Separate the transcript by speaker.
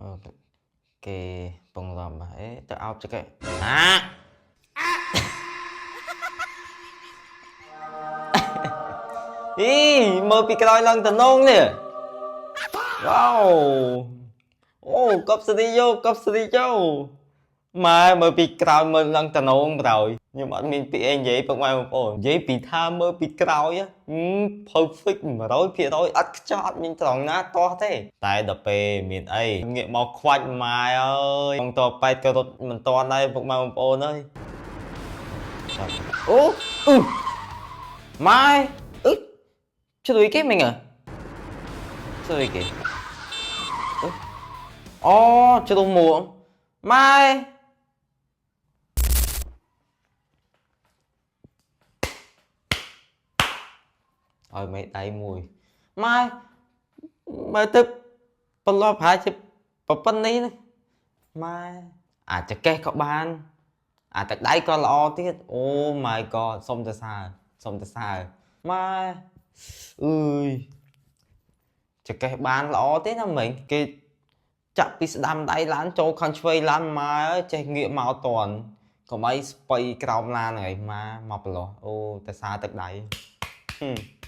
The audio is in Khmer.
Speaker 1: អូគេពងរំអេទៅអោបចកេះអាអីមើលពីក្រោយឡើងតំណងនេះវ៉ាវអូកប់ស្រីយោកប់ស្រីយោម៉ែមើលពីក្រោយមើលឡើងតំណងបណ្ដោយខ្ញុំអត់មានពាក្យអីនិយាយពុកម៉ែបងប្អូននិយាយពីថាមើលពីក្រោយ perfect 100%អត់ខ្ចោះអត់មានត្រង់ណាទាស់ទេតែដល់ពេលមានអីងាកមកខ្វាច់ម៉ែអើយបងតប៉ែតក៏រត់មិនតាន់ដែរពុកម៉ែបងប្អូនអើយអូអឺម៉ែអឺជួយគេមិញហ៎ជួយគេអូជ្រុះមួម៉ែឲ្យមេដៃមួយម៉ែមើលទៅប្រឡប់ប្រហែលជាប៉ុណ្នេះណាម៉ែអាចកេះក៏បានអាចដៃក៏ល្អទៀតអូ my god សុំទៅសើសុំទៅសើម៉ែអើយចកេះបានល្អទេណាមិញគេចាក់ពីស្ដាំដៃឡានចូលខាងឆ្វេងឡានម៉ែអើយចេះងាកមកតន់កុំអីស្បៃក្រោមឡានហ្នឹងឯងម៉ាមកប្រឡោះអូតែសារទឹកដៃហឹម